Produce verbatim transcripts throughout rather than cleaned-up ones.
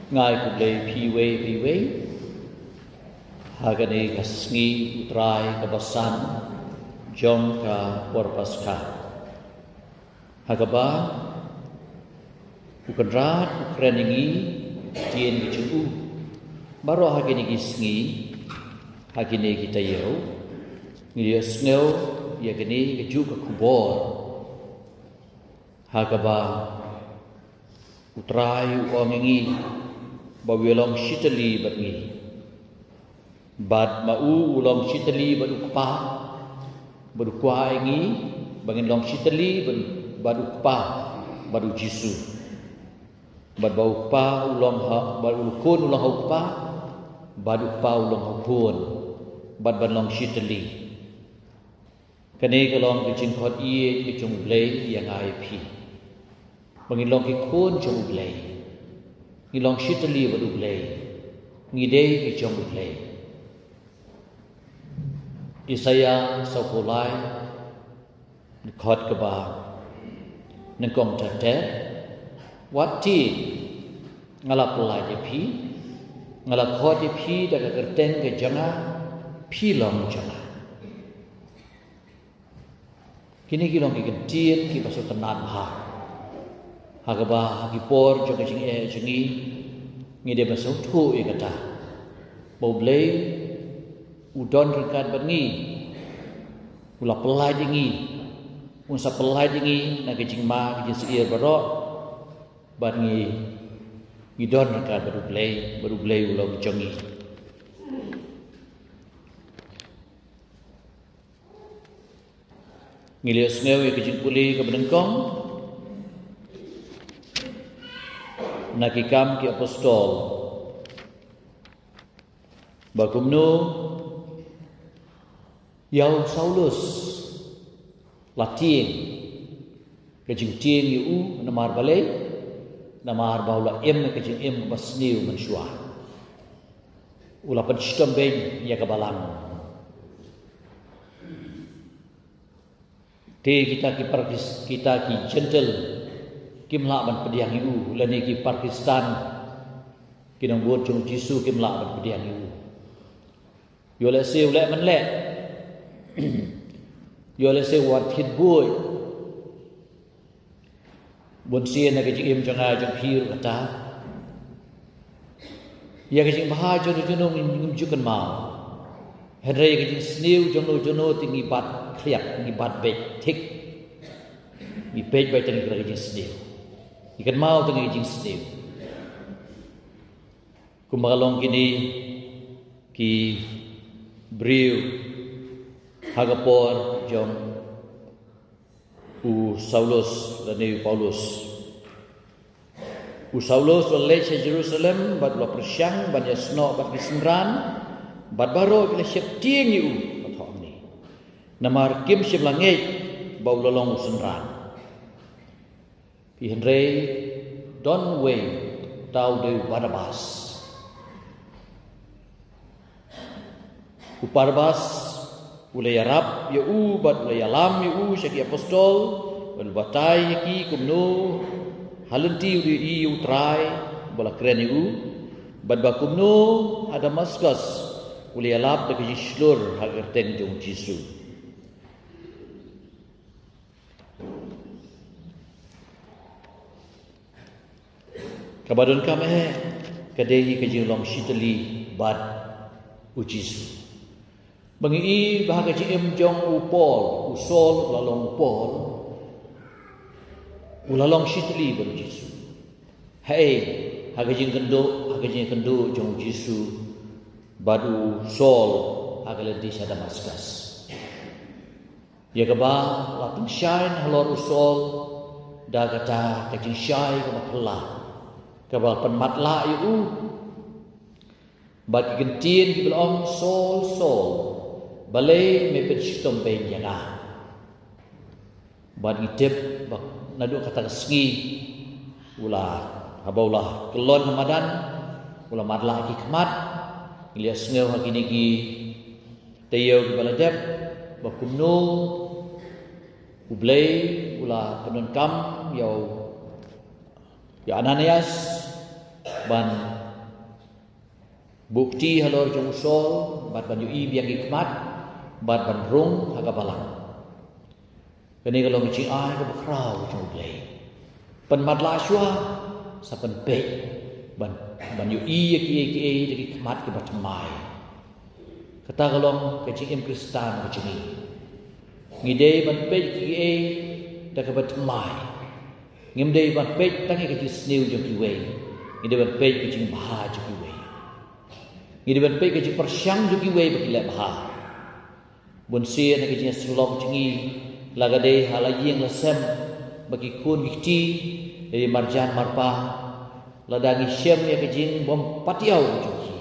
Nga ai khublei phi wei phi wei ha kane ka sngi u Trai kaba san jong ka por Paska, ha kaba u Kynrad u kren ïa ngi ktien ka jong u. Baroh ha kine ki sngi, ha kine ki taïew, ngi ïohsngew ïa kane kajuh ka khubor ha kaba u Trai u ong ïa ngi ba u ïalong shitylli bad ngi. Bad ma u u long shitylli bad u Kpa, bad u kwah ïa ngi ba ngin long shitylli bad, bad u Kpa, bad u Jisu. Bad ba u Kpa u long ha, bad u Khun u long ha u Kpa, bad u Kpa u long ha u Khun, bad ban long shitylli. Kane ka long ka jingkhot ïeit ka jong u Blei ïa nga ïa phi, ba ngin long ki khun jong u Blei. Ngi long shitylli bad u Blei. Ngi dei ki jong u Blei. Isaïah sawphew lai, dkhot kaba nyngkong ter ter. Wat tieng, nga la pyllait ïa phi, nga la khot ïa phi da ka kyrteng ka jong nga, phi long jong nga. Kine ki long ki kyntien kiba sngewtynnat bha, ha kaba ha ki por jong ka jingeh jong ngi, ngi dei ban sngewthuh ïa kata, ba u Blei u don ryngkat bad ngi. U la pyllait ïa ngi, un sa pyllait ïa ngi na ka jingma ka jingsyier baroh. Bad ngi, ngi don ryngkat bad u Blei, bad u Blei u long jong ngi. Ngi la ïohsngew ïa ka jingpule kaba nyngkong na Ki Kam Ki Apostol, ba kumno ïa u Saulus la tieng, ka jingtieng ïa u namar balei, namar ba u la im ka jingim kaba sniew mynshuwa. U la pynshitom beiñ ïa ka balang. Te kita ki parkis-, kita ki Jentil kim lah ban pdiang ïa u, lane ki Parkistan, ki nongbud jong u Jisu kim lah ban pdiang ïa u. Ïoh lehse u leh mynleh, ïoh lehse u wan thied buit. Bun sien na ka jingim jong nga jong phi ruh kata. Ïa ka jingbha jong u jong u ngim ju kynmaw. Hynrei ka jingsniew jong u jong u te ngi bat khliak, ngi bat beit thik. Ngi peit beit tang ïa ka jingsniew, ngi kynmaw tang ïa ka jingsniew. Kumba ka long kine ki briew ha ka por jong u Saulus lane u Paulus. U Saulus u la leit sha Jerusalem bad u la pyrshang ban ïasnoh bad ki synran, bad baroh ki la sheptieng ïa u, ka thoh hangne. Namar kim shym la ngeit ba u la long u synran. Hynrei don uwei, uta u dei u Barabas. U Barabas u la ïarap ïa u bad u la ïalam ïa u sha ki apostol, bad u batai ïa ki kumno ha lynti u dei ïa u Trai ba la kren ïa u, bad ba kumno ha Damaskus u la ïalap da ka jingshlur ha ka kyrteng jong u Jisu. Kaba donkam eh, ka dei ka jinglong shitylli bad u Jisu. Ba ngi i ba ha ka jingim jong u Paul, u Saul u la long u Paul, u la long shitylli bad u Jisu. Haei, ha ka jingkynduh, ha ka jingkynduh jong u Jisu bad u Saul ha ka lynti sha Damaskus. Ïa kaba la pynshai halor u Saul da kata ka jingshai kaba phylla, kaba pynmatlah ïa u. Bad ki kyntien kiba la ong, Saul, Saul, balei me pynshitom beiñ ïa nga? Bad ngi tip ba naduh kata ka sngi u la, haba u la kyllon ha madan, u la matlah ki khmat. Ngi la ïohsngew ha kine ki taïew kiba la dep ba kumno U Blei u la pyndonkam ïa u, ïa u Ananias ban Buh kti halor jong u Saul, bad ban ïohi biang ki khmat, bad ban rung ha ka balang. Kane ka long ka jingai kaba khraw jong U Blei. Pynmatlah shuwa, sa pynpeit, ban, ban ïohi ïa kiei kiei da ki khmat kiba thymmai. Kata ka long ka jingim Khristan ka jong ngi. Ngi dei ban peit kiei da kaba thymmai. Ngim dei ban peit tang ïa ka jingsniew jong kiwei. Ngi dei ban peit ka jingbha jong kiwei. Ngi dei ban peit ka jingpyrshang jong kiwei ba ki leh bha. Bun sien ha ka jingïasyllok jong ngi, la ka dei ha la ïing la sem, bad ki khun ki kti, ïa ki marjan marpa, lada ngi shem ïa ka jingbym pat ïaw jong ki,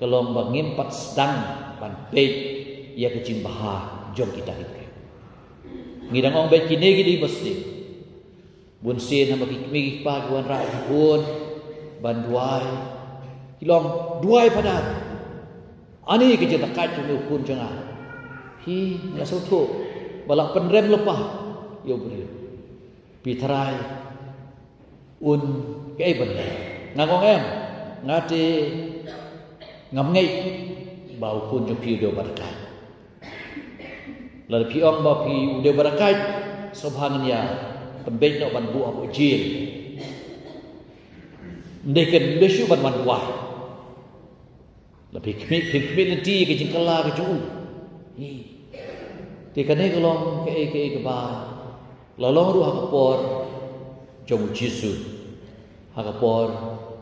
ka long ba ngim pat sdang ban peit ïa ka jingbha jong kita ki briew. Ngi dang ong beit kine ki dei ba sdang. Bun sien ha ba ki kmie ki kpa ki wanrah ki khun ban duwai. Ki long duwai padan. Ani ka jingdakaid jong u khun jong nga. Hi, nga sngewthuh ba la pynrem lypa ïa u briew. Phi tharai un kaei ban leh? Nga ong em, nga te ngam ngeit ba u khun jong phi u dei uba dakaid. Lada phi ong ba phi u dei uba dakaid, sngewbha ngin ïa pynbeit noh ban buh hapoh jel. Ym dei keiñ, ym dei shuh ban wan duwai. La phi khmih, phi khmih lynti ka jingkylla ka jong u. Hi. Te kane ka long kaei kaei kaba la long ruh ha ka por jong u Jisu. Ha ka por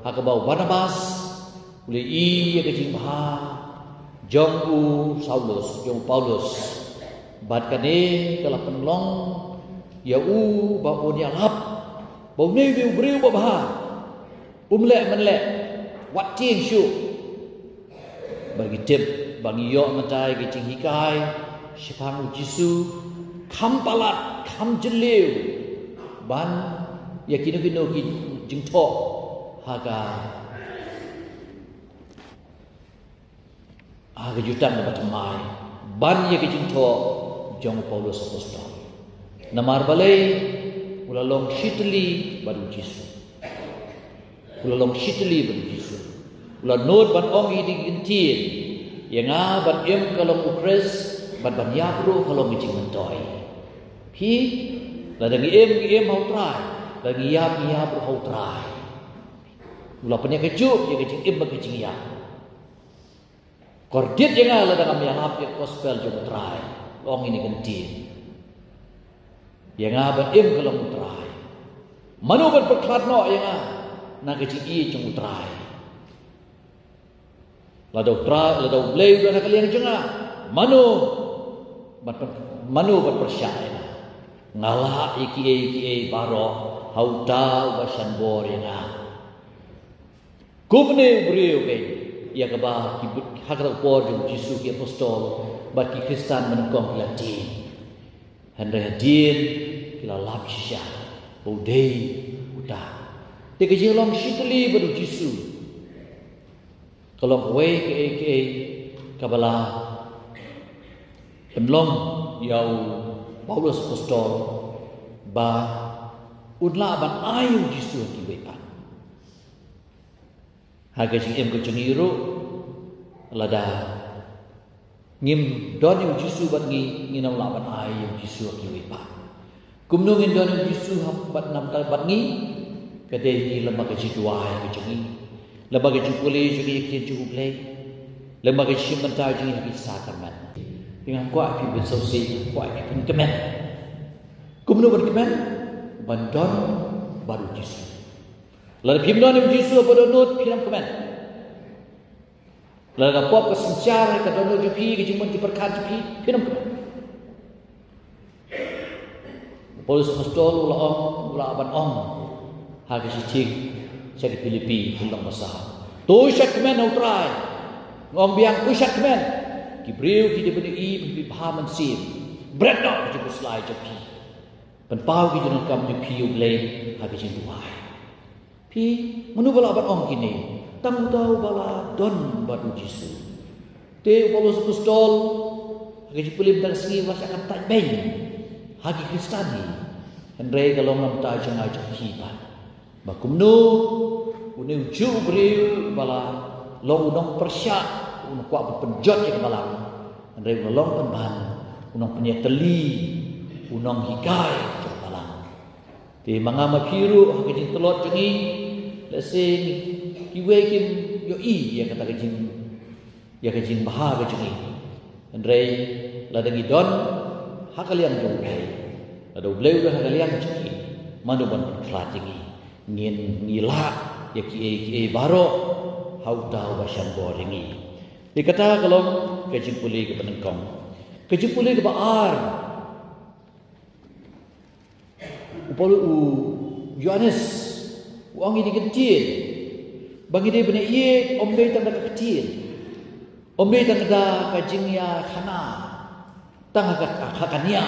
ha kaba u Barnabas u la ïohi ïa ka jingbha jong u Saulus, jong u Paulus. Bad kane ka la pynlong ïa u ba un ïalap ba une u dei u briew babha. Um leh men leh wat tieng shuh. Ba ngi tip, ba ngi ïoh mynta ïa ka jinghikai shaphang u Jisu, kham palat, kham jylliew ban ïa kino kino ki jingthoh ha ka, ha ka jutang kaba thymmai ban ïa ka jingthoh jong u Paulus Apostol. Namar balei? U la long shitylli bad u Jisu. U la long shitylli bad u Jisu. U la nud ban ong ïa ki ktien, ïa nga ban im ka long u Khrist, bad ban ïap ruh ka long ka jingmyntoi. Phi, lada ngi im, ngi im ha u Trai, lada ngi ïap, ngi ïap ruh ha u Trai. U la pynïakynduh ïa ka jingim bad ka jingïap. Kordit ïa nga lada ngam ïalap ïa ka gospel jong u Trai. Ong ïa kane ka ktien. Ïa nga ban im ka long u Trai. Mano ban pyrkhat noh ïa nga na ka jingïeit jong u Trai? Lada u Trai, lada u Blei u don ha ka liang jong nga, mano ban pyn-, mano ban pyrshah ïa nga? Nga lah ïa kiei kiei baroh ha uta uba shan bor ïa nga. Kumne u briew keiñ, ïa kaba ki bud-, ha kata ka por jong u Jisu ki apostol bad ki Khristan mynnyngkong ki la tieng. Hynrei hadien ki la lap shisha ba u dei uta. Te ka jinglong shitylli bad u Jisu ka long kawei kaei kaei kaba la pynlong ïa u Paulus Apostol ba un lah ban ai u Jisu ha kiwei pat. Ha ka jingim ka jong ngi ruh, lada ngim don ïa u Jisu bad ngi, ngin ym lah ban ai ïa u Jisu ha kiwei pat. Kumno ngin don ïa u Jisu ha bad namar bad ngi? Ka dei hi lem bad ka jingduwai ka jong ngi, lem bad ka jingpule jong ngi ïa ka ktien jong U Blei, lem bad ka jingshim bynta jong ngi ha ki sakramen. Te nga kwah ïa phi ban sngewsih, nga kwah ïa phi ban kmen. Kumno ban kmen? Ban don bad u Jisu. Lada phim don ïa u Jisu ha ka dohnud, phin ym kmen. Lada ka pop ka synshar ha ka dohnud jong phi, ka jingmut jingpyrkhat jong phi, phin ym kmen. Paulus Apostol u la ong, u la ban ong ha ka shithi sha ki Philippi, lynnong ba saw, to shait kmen ha u Trai. Nga ong biang, to shait kmen. Ki briew ki dei ban ïohi ba phi bha mynsiem. Bret noh ka jingkhuslai jong phi. Pynpaw ki jingdonkam jong phi ïa U Blei ha ka jingduwai. Phi, mano ba lah ban ong kine? Tang uta uba la don bad u Jisu. Te u Paulus Apostol ha ka jingpule mynta ka sngi u la shah kyntait beiñ ha ki Khristan hi. Hynrei ka long na ka bynta jong nga jong phi pat, ba kumno une u juh u briew ba la long u nongpyrshah, u nongkwah ban pynjot ïa ka balang. Hynrei u la long pynban u nongpynïatylli, u nonghikai jong ka balang. Te ma nga ma phi ruh ha ka jingtlot jong ngi, lehse kiwei kim ïohi ïa kata ka jing, ïa ka jingbha ka jong ngi. Hynrei lada ngi don ha ka liang jong U Blei, lada U Blei u don ha ka liang jong ngi, mano ban pynkhlad ïa ngi? Ngin, ngi lah ïa kiei kiei baroh ha uta uba shah bor ïa ngi. Te kata ka long ka jingpule kaba nyngkong. Ka jingpule kaba ar, u Paul, u Ïoannis u ong ïa ki ktien ba ngi dei ban ïeit, ym dei tang da ka ktien, ym dei tang da ka jingïakhana, tang ha ka, ha ka nia.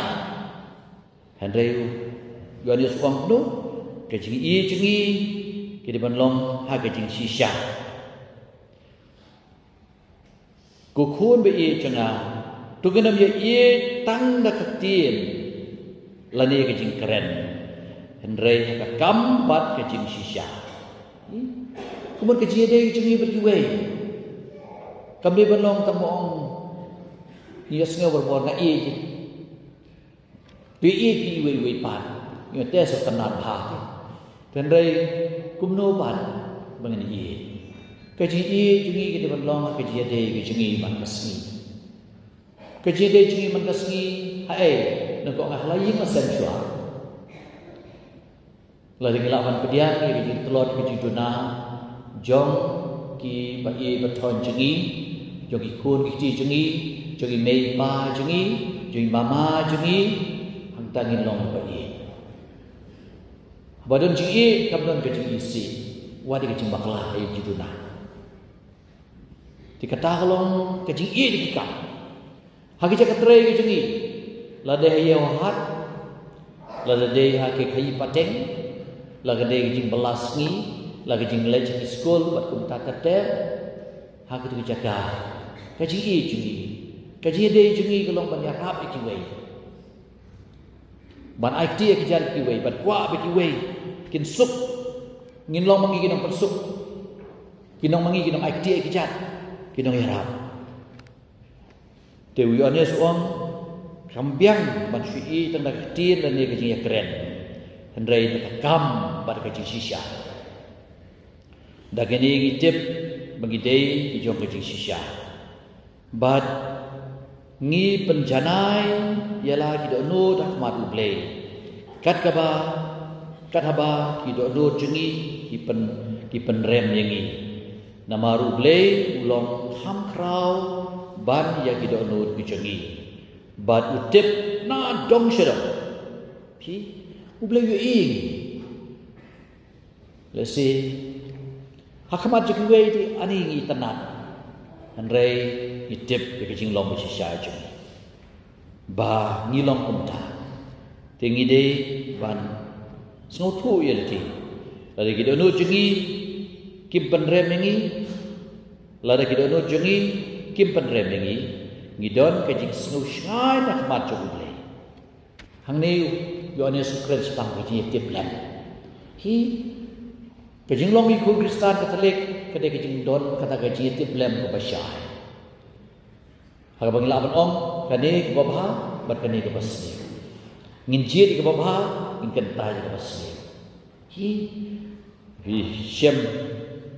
Hynrei u Ïoannis u ong kumno? Ka jingïeit jong ngi ka dei ban long ha ka jingshisha. Ko khun ba ïeit jong nga, to ngin ym ïa ïeit tang da ka ktien lane ka jingkren, hynrei ha ka kam bad ka jingshisha. Kumno ka jingïadei jong ngi bad kiwei? Kam dei ban long tang ba ong ngi ïa sngew barabor, nga ïeit. Te ïeit ïa iwei ïa iwei pat, ïa te sa tang na bha te. Hynrei kumno pat ba ngin ïeit? Ka jingïeit jong ngi ka dei ban long ka jingïadei ka jong ngi man ka sngi. Ka jingïadei jong ngi man ka sngi, haei, nangta nga hala ïing la sem shuwa. Lada ngi lah ban pdiang ïa ka jingtlot ka jingduna jong ki ba ïeit ba thon jong ngi, jong ki khun ki kti jong ngi, jong ki mei pa jong ngi, jong ki mama jong ngi, hangta ngin long ba ïeit. Ba don jingïeit kam don ka jingisih, wat ïa ka jingbakla ïa ka jingduna. Te kata ka long ka jingïeit ïa ki kam. Ha ki jaka trei ki jong ngi, lada ha ïew hat, lada dei ha ki khaïi pateng, lada dei ki jingbylla sngi, lada ki jingleit sha ki skul bad kumta ter ter, ha kito ki jaka, ka jingïeit jong ngi, ka jingïadei jong ngi ka long ban ïarap ïa kiwei, ban ai kti ïa ki jait kiwei, ban kwah ba kiwei kin suk. Ngin long ma ngi ki nongpynsuk, kin long ma ngi ki nongai kti ïa ki jait, ki nongïarap. Te u Ïoannis u ong, kam biang ban shu ïeit tang da ka ktien lane ka jingïakren, hynrei da ka kam bad ka jingshisha. Da kane ngi tip ba ngi dei ki jong ka jingshisha, bad ngi pynjanai ïa la ki dohnud ha khmat U Blei, kat kaba, kat haba ki dohnud jong ngi ki pyn, ki pynrem ïa ngi. Namar U Blei u long kham khraw ban ïa ki dohnud ki jong ngi, bad u tip na dong sha dong. Phi, U Blei u ïohi ïa ngi. Lehse ha khmat jong kiwei te ani ngi tnat, hynrei ngi tip ïa ka jinglong ba shisha jong ngi, ba ngi long kumta. Te ngi dei ban sngewthuh ïa lade. Lada ki dohnud jong ngi kim pynrem ïa ngi, lada ki dohnud jong ngi kim pynrem ïa ngi, ngi don ka jingsngew shngaiñ na khmat jong U Blei. Hangne u Ïoannis u kren shaphang ka jingïatiplem. Hi, ka jinglong ki khun Khristan Katholik ka dei ka jingdon kata ka jingïatiplem kaba shai. Ha kaba ngi lah ban ong, kane kaba bha bad kane kaba sniew. Ngin jied ïa kaba bha, ngin kyntait ïa kaba sniew. Hi, phi shem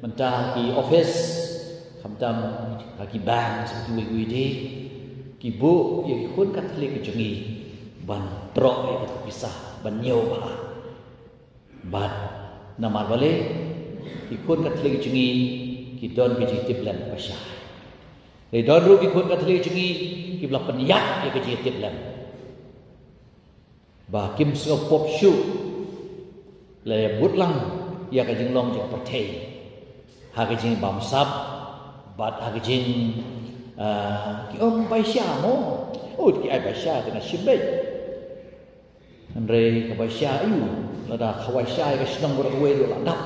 mynta ha ki office, khamtam ha ki bank, ha kiwei kiwei de, ki buh ïa ki khun Katholik ki jong ngi ban troh ïa ka pisa ban ñiew bha. Bad namar balei? Ki khun Katholik ki jong ngi ki don ka jingïatiplem ba shai. Te don ruh ki khun Katholik ki jong ngi kiba la pynïap ïa ka jingïatiplem, ba kim sngewpop shuh lada bud lang ïa ka jinglong jong ka pyrthei ha ka jingbamsap bad ha ka jing, ah, ki ong bai sha mo. Oh, ki ai bai sha te nga shim beit. Hynrei ka bai sha, aiu, lada ka bai sha ïa ka shnong baroh kawei ruh la dap.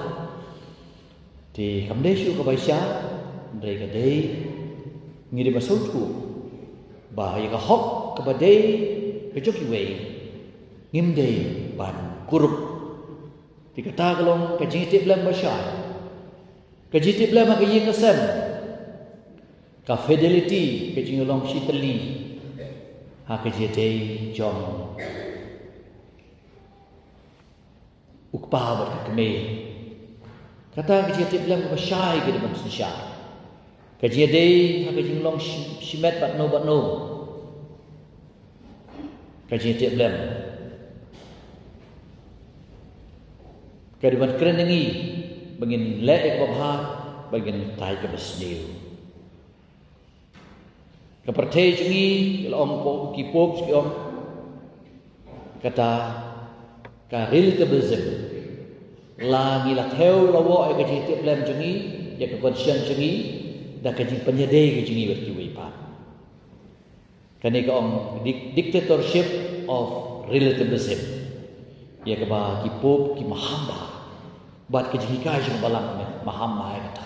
Te kam dei shuh ka bai sha, hynrei ka dei, ngi dei ban sngewthuh ba ïa ka hok kaba dei ka jong kiwei ngim dei ban kurup. Te kata ka long ka jingïatiplem ba shai. Ka jingïatiplem ha ka ïing ka sem, Ka fidelity, ka jinglong shitylli ha ka jingïadei jong u kpa bad ka kmie. Kata ka jingïatiplem kaba shai ka dei ban synshar. Ka jingïadei ha ka jinglong shi-, shimet bad no bad no. Ka jingïatiplem ka dei ban kren ïa ngi ba ngin leh ïa kaba bha, ba ngin tai kaba sniew. Ka pyrthei jong ngi, la ong ko ki pope ki ong, kata ka relativism. La ngi la thew la wok ïa ka jingtiplem jong ngi, ïa ka conscience jong ngi, da ka jingpynïadei ka jong ngi bad kiwei pat. Kane ka ong dic-, dictatorship of relativism. Ïa kaba ki pope ki maham bha. Bad ka jinghikai jong ka balang maham bha ïa kata.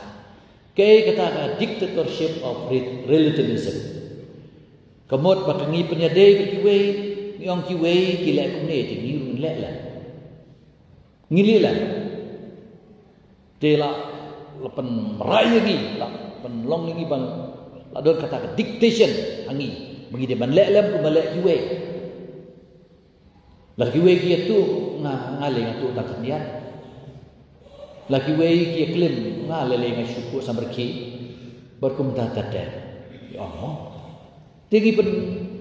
Kaei kata ka dictatorship of re-, relativism. Ka mut ba ka ngi pynïadei bad kiwei, ngi ong kiwei ki leh kumne te ngi ruh ngin leh lem. Ngi leh lem. Te la, la pynrai ïa ngi, la pynlong ïa ngi ban, la don kata ka dictation ha ngi. Ba ngi dei ban leh lem kumba leh kiwei. La kiwei ki ïathuh nga, nga leh nga tuh tang khyndiat. La kiwei ki ïaklim nga leh leh nga shu khuh samrkhie. Bad kumta ter ter. Ïa ong mo. Te ngi pyn,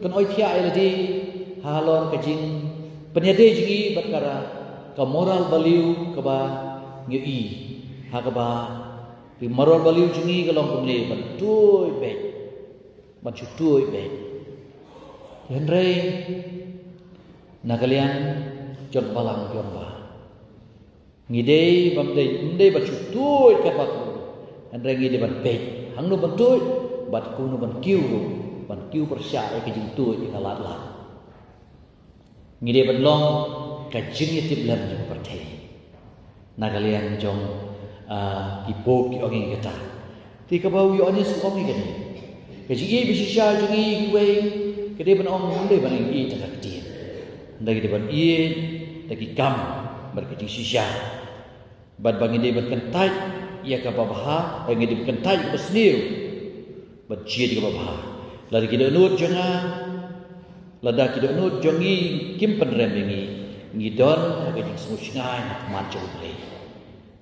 pynoi thiah ïa lade halor ka jingpynïadei jong ngi bad ka ra, ka moral value kaba ngi ïohi. Ha kaba ka moral value jong ngi ka long kumne ban tuid beit. Ban shu tuid beit. Hynrei na ka liang jong ka balang jong ba ngi dei bym dei, ym dei ban shu tuid katba kiew. Hynrei ngi dei ban peit hangno ban tuid, bad kumno ban kiew ruh, ban kiew pyrshah ïa ka jingtuid ïa ka lad lad. Ngi dei ban long ka jingïatiplem jong ka pyrthei. Na ka liang jong, ah, ki pope ki ong ïa kata. Te kaba u Ïoannis u ong ïa kane. Ka jingïeit ba shisha jong ngi kiwei, ka dei ban ong, ym dei ban ïeit da ka ktien. Hynrei ngi dei ban ïeit da ki kam bad ka jingshisha. Bad ba ngi dei ban kyntait ïa kaba bha, ba ngi dei ban kyntait ïa kaba sniew. Bad jied ïa kaba bha. Lada ki dohnud jong nga, lada ki dohnud jong ngi kim pynrem ïa ngi, ngi don ha ka jingsngewshngaiñ ha khmat jong U Blei.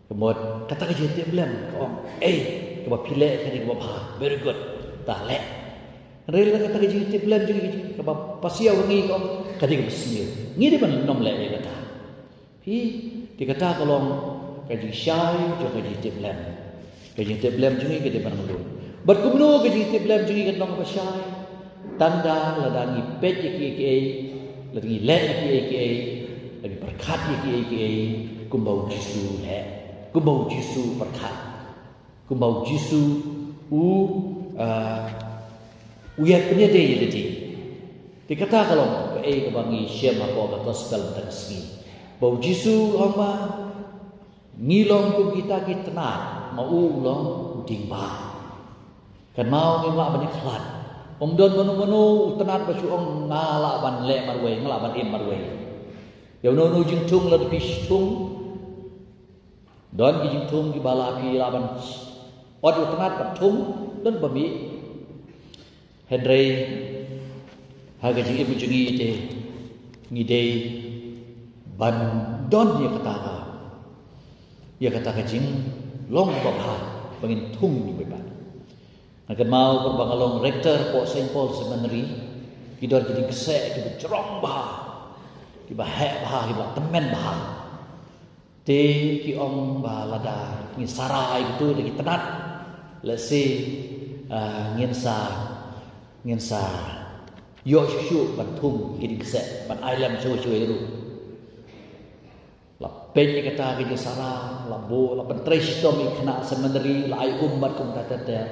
Ka mut kata ka jingtiplem ka ong, ei, kaba phi leh ka dei kaba bha, very good, to leh. Hynrei lada kata ka jingtiplem jong ngi kaba pasiaw ha ngi ka ong, ka dei kaba sniew. Ngi dei ban nym leh ïa kata. Phi, te kata ka long ka jingshai jong ka jingtiplem. Ka jingtiplem jong ngi ka dei ban ngi lum. Bad kumno ka jingtiplem jong ngi kan long kaba shai? Tang da lada ngi peit ïa kiei kiei, lada ngi leh ïa kiei kiei, lada ngi pyrkhat ïa kiei kiei kumba U Jisu u leh, kumba U Jisu u pyrkhat. Kumba U Jisu u, ah, u ïapynïadei ïa lade. Te kata ka long kaei kaba ngi shem hapoh ka gospel mynta ka sngi. Ba U Jisu u ong ba ngi long kum kita ki tnat, ma u u long u dieng bah. Kynmaw ngim lah ban ïakhlad. Ym don mano mano u tnat ba shu ong nga lah ban leh marwei, nga lah ban im marwei. Ïa uno uno u jingthung lada phi thung, don ki jingthung kiba lah phi lah ban ot ïa u tnat ban thung, don ba mih. Hynrei ha ka jingim jong ngi te ngi dei ban don ïa kata ka, ïa kata ka jinglong kaba bha ba ngin thung ïa u Blei. Nga kynmaw kaba nga long rector hapoh Saint Paul Seminary, ki don ki dieng kseh kiba jrong bha, kiba heh bha, kiba tymmen bha. Te ki ong ba lada ngin sa rai kito da ki tnat, lehse, ah, ngin sa, ngin sa ïoh shuh shuh ban thung ki dieng kseh, ban ai lem shuh shuh ruh. La peit ïa kata ka jingsara, la buh, la pyntrei shitom ïa ki khynnah seminary, la ai um bad kumta ter ter.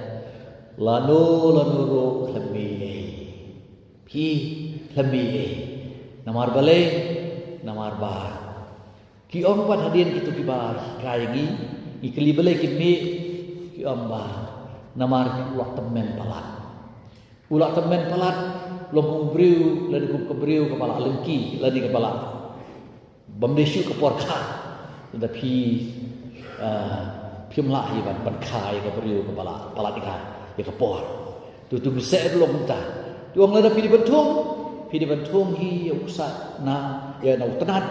Lano lano ruh khlem mih ei. Phi, khlem mih ei. Namar balei? Namar ba ki ong pat hadien kito kiba hikai ngi, ngi kylli balei kim mih, ki ong ba namar u la tymmen palat. U la tymmen palat, long kum u briew, lane kum ka briew kaba la lyngkhi, lane kaba la bym dei shuh ka por kha. Lada phi, ah, phim lah hi ban pynkha ïa ka briew kaba la palat ïa ka, ïa ka por. Tu tu mseh ruh long kumta. Tu ong lada phi dei ban thung, phi dei ban thung hi ïa u ksa na, ïa na u tnat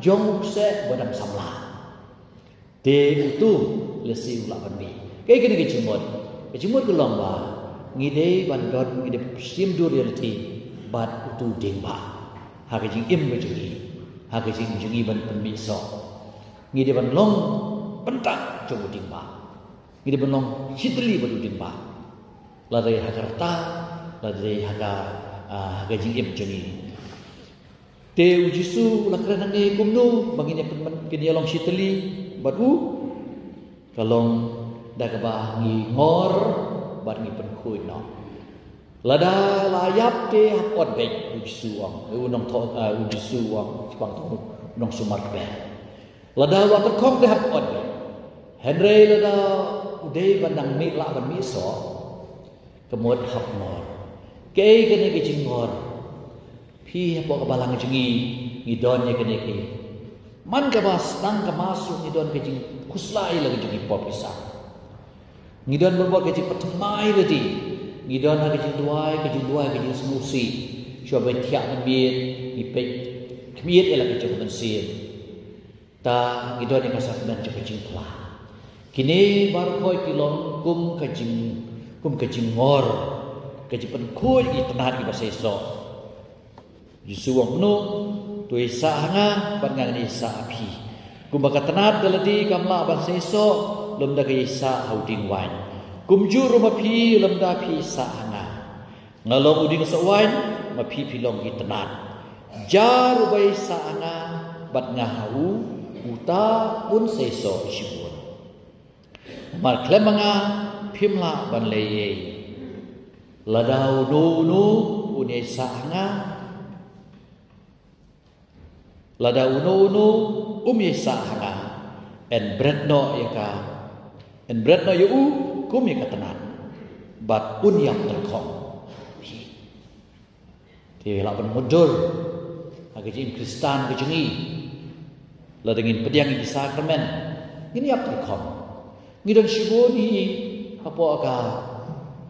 jong u ksa ba dang samla. Te utu lehse u lah ban mih. Kaei kane ka jingmut? Ka jingmut ka long ba ngi dei ban don, ngi dei ban shim dur ïa lade bad utu dieng ba ha ka jingim ka jong ngi, ha ka jingim jong ngi ban pynmih soh. Ngi dei ban long bynta jong u dieng ba. Ngi dei ban long shitylli bad u dieng ba. Lada ha ka rta, lada ha ka, ah, ha ka jingim jong ngi. Te u Jisu u la kren hangne kumno ba ngin ïa pynman, ngin ïa long shitylli bad u. Ka long da kaba ngi ngor bad ngi pynkhuid noh. Lada la ïap te hap ot beit, u Jisu u ong. U nongthoh, ah, u Jisu u ong shaphang u nongsumar kper. Lada u la tyrkhong te hap ot beit. Hynrei lada u dei ban dang mih, lah ban mih soh, ka mut hap ngor. Kaei kane ka jingngor? Phi, hapoh ka balang jong ngi, ngi don ïa kane ka, man kaba sdang ka Mass ruh ngi don ka jingkhuslai la ka jong ngi pop ki sang. Ngi don bor bor ka jingpynthymmai lade. Ngi don ha ka jingduwai, ka jingduwai, ka jingsngewsih. Shuwa ban thiah ban miet, ngi peit khmied ïa la ka jong ka mynsiem. Ta ngi don ïa ka sakramen jong ka jingphla. Kine baroh ki long kum ka jing, kum ka jingngor, ka jingpynkhuid ïa ki tnat kiba seisoh. Jisu u ong kumno? To ïasah ha nga bad ngan ïasah ha phi. Kumba ka tnat da lade kam lah ban seisoh lymda ka ïasah ha u dieng waiñ, kumjuh ruh ma phi, lymda phi ïasah ha nga. Nga long u dieng soh waiñ, ma phi phi long ki tnat. Jar uba ïasah ha nga bad nga ha u, uta un seisoh shibun. Namar khlem ma nga phim lah ban leh ei ei. Lada uno uno un ïasah ha nga, lada uno uno um ïasah ha nga, yn bret noh ïa ka, yn bret noh ïa u kum ïa ka tnat, bad un ïap tyrkhong. Te lah ban mutdur ha ka jingim Khristan ka jong ngi. Lada ngin pdiang ïa ki sakramen, ngin ïap tyrkhong. Ngi don shibun hi hapoh ka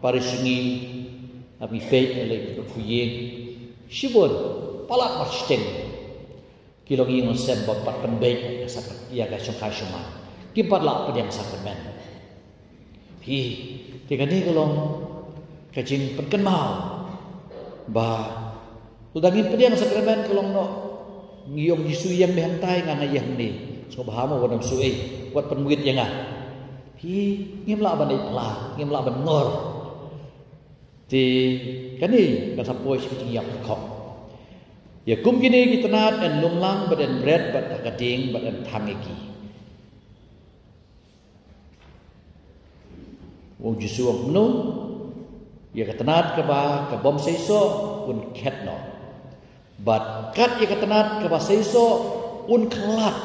parish ngi, haba ngi peit ïa la ki ïing, shibun palat marshiteng. Ki long ïing long sem ba pat pynbeit ïa ka sak-, ïa ka shongkai shoman. Kim pat lah pdiang sakramen. Hi, te kane ka long ka jingpynkynmaw ba lada ngin pdiang sakramen ka long noh, ngi ong Jisu ïeng beit hangtai, nga nga ïeng hangne. Sngewbha mo, wat nym shu ei, wat pynwit ïa nga. Hi, ngim lah ban ïeit pla, ngim lah ban ngor. Te kane kan sa poi sha ka jingïap tyrkhong. Ïa kum kine ki tnat yn lum lang bad yn bret bad ha ka dieng bad yn thang ïa ki. U Jisu u ong kumno? Ïa ka tnat kaba, ka bym seisoh un khet noh. Bad kat ïa ka tnat kaba seisoh un khlad.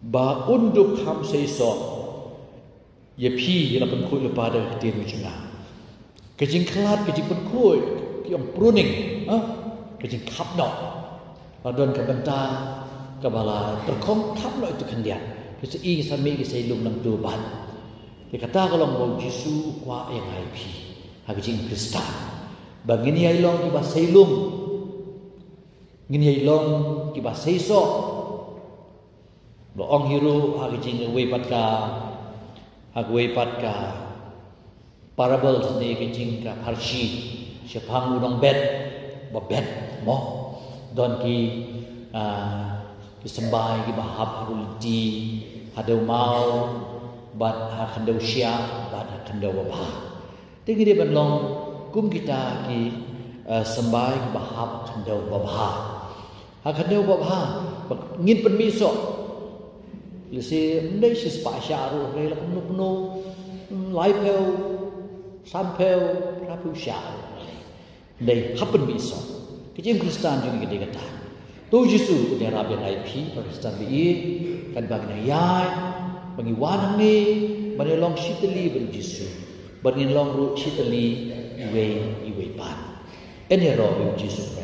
Ba un dup kham seisoh ïa phi, ïa la pynkhuid lypa da ka ktien jong nga. Ka jingkhlad, ka jingpynkhuid, ki ong pruning, ha? Ka jingkhap noh. La don ka bynta kaba la tyrkhong, khap noh ïa utu u khyndiat. Ki sa i, ki sa mih, ki sa ïalum nangtu bad. Te kata ka long ba u Jisu u kwah ïa nga ïa phi ha ka jingim Khristan, ba ngin ïai long kiba seisoh. Ngin ïai long kiba seisoh. Ba ong hi ruh ha ka jing, kawei pat ka, ha kawei pat ka parable ne ka jing, ka pharshi shaphang u nongbet ba bet mo. Don ki, ah, ki symbai kiba hap ha u lynti, ha u maw, bad ha khyndew shiah, bad ha khyndew babha. Te ngi dei ban long kum kita ki, eh, symbai kiba hap ha khyndew babha. Ha khyndew babha, ba ngin pynmih soh. Lehse ym dei shispah shiah ruh, hynrei la kumno kumno, mm, laiphew, sanphew, phraphew shiah ruh. Dei hap pynmih soh. Ka jingim Khristan jong ngi ka dei kata. To u Jisu u dei rap ïa nga ïa phi, para Khristan ba ïeit, katba ngin ïaid, ba ngi wan hangne, ba ngin long shi tylli bad u Jisu, ba ngin long ruh shi tylli iwei iwei pat. Yn ïaroh ïa u Jisu.